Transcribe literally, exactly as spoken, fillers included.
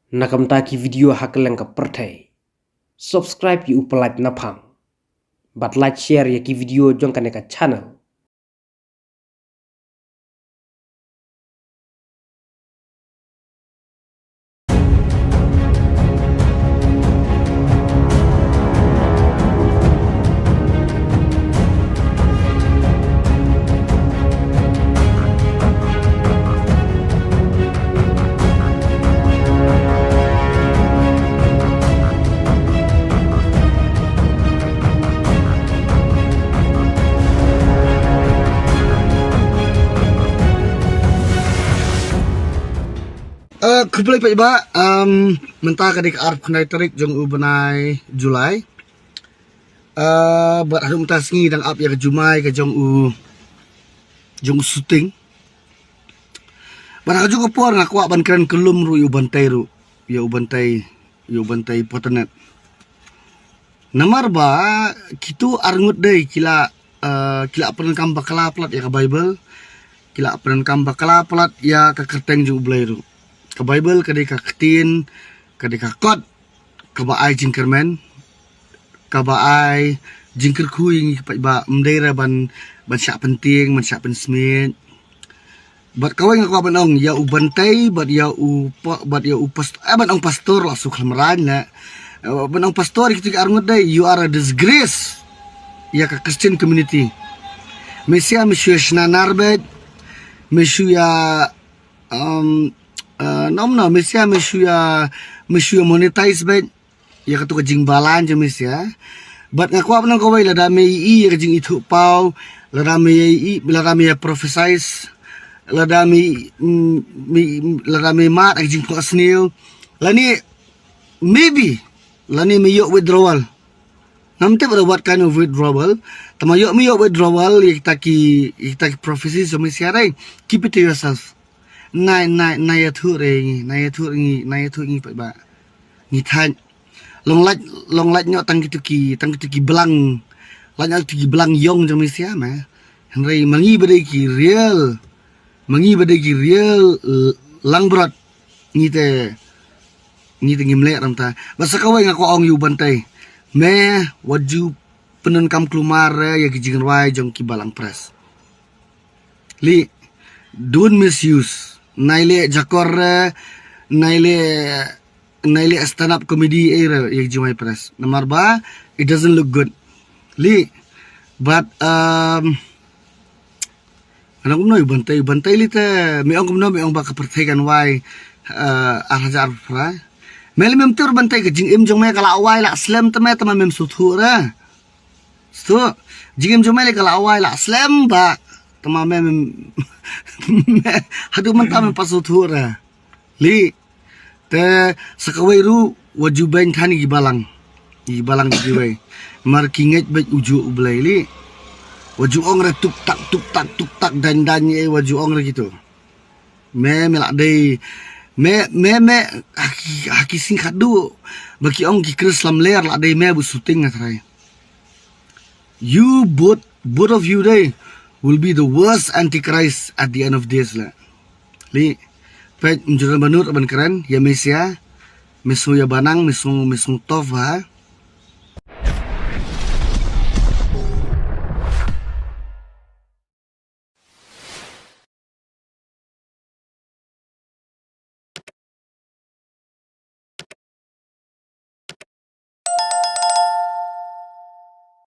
Na ka bynta ki video ha kylleng ka pyrthei, subscribe ïa u Pyllait Naphang bad like, share ïa ki video jong kane ka channel. Eh, khublei paidbah, em, mynta ka dei ka arphew khyndai tarik jong u bnai July. Eh, bad haduh mynta sngi dang ap ïa ka jumai ka jong u, jong u shooting. Bad ha kajuh ka por nga kwah ban kren kyllum ruh ïa u Bantei ruh, ïa u Bantei, ïa u Bantei Potanet. Namar ba kitu arngut dei ki la, eh, ki la pyndonkam bakla palat ïa ka Baibl, ki la pyndonkam bakla palat ïa ka kyrteng jong u Blei ruh. Ka Baibl ka dei ka ktien, ka dei ka kot kaba ai jingkyrmen, kaba ai jingkyrkhu ïa ngi paidbah, ym dei re ban, ban shah pyntieng, ban shah pynsmiej. Bad kawei nga kwah ban ong ïa u Bantei bad ïa u pa-, bad ïa u past-, eh, ban ong pastor la suk lamrain la. Eh, ban ong pastor ïa kitu ki arngut dei, you are a disgrace ïa ka Christian community. Mesia me shu ïa shna nar bad me shu ïa, um, eh, nom no, Mesia me shu ïa, me shu ïa monetize bad ïa katu ka jingbalang jong Mesia. Bad nga kwah ban ong kawei, lada me ïohi ïa ka jingithuhpaw, lada me ïohi, lada me ïa prophesize, lada me, mm, me, lada me mad ïa ka jingphohsniew, lane maybe, lane me ïoh withdrawal. Ngam tip ruh what kind of withdrawal. Tangba ïoh me ïoh withdrawal ïa kita ki, ïa kita ki prophecies jong Mesia dei. Keep it to yourself. Nai, nai, nai ïathuh re ngi, nai ïathuh re ngi, nai ïathuh re ngi paidbah. Ngi thait. Long lait, long lait noh tang kitu ki, tang kitu ki blang. Lait noh kitu ki blang ïong jong Mesia ma. Hynrei ma ngi ba dei ki real, ma ngi ba dei ki real, eh, langbrot. Ngi te, ngi te ngim leh ramta. Bad sa kawei nga kwah ong ïa u Bantei. Me wat ju pyndonkam kulmar re ïa ki jingrwai jong ki balang press. Li, don't misuse. Nai leh jakor re, nai leh, nai leh stand up comedy, eh, re, ïa ki jingrwai press. Namar ba, it doesn't look good. Li, but, um, nga ong kumno ïa u Bantei, Bantei li te, me ong kumno, me ong ba ka pyrthei kan wai, eh, ar hajar arphew phra. Me leh mem tip Bantei, ka jingim jong me ka la wai la slem te me, te ma mem sngewthuh re. Sngewthuh, jingim jong me leh ka la wai la slem ba. Te ma me, me, me, haduh mynta mem pat sngewthuh re. Li, te sa kawei ruh wat ju beiñ than ïa ki balang. Ïa ki balang kiwei. Mar ki ngeit beit u juh u Blei li. Wat ju ong re tuk tak, tuk tak, tuk tak, daiñ daiñ, eh, wat ju ong re kitu. Me, me lah dei. Me, me, me, ha ki, ha ki sing khadduh ba ki ong ki Khrist lamler lah dei me bad u shooting nga tharai. You both, both of you dei will be the worst antichrist at the end of days la. Li, peit, ym ju don ba nud ban kren ïa Mesia. Me sngew ïa banang, me sngew, me sngew tough ba.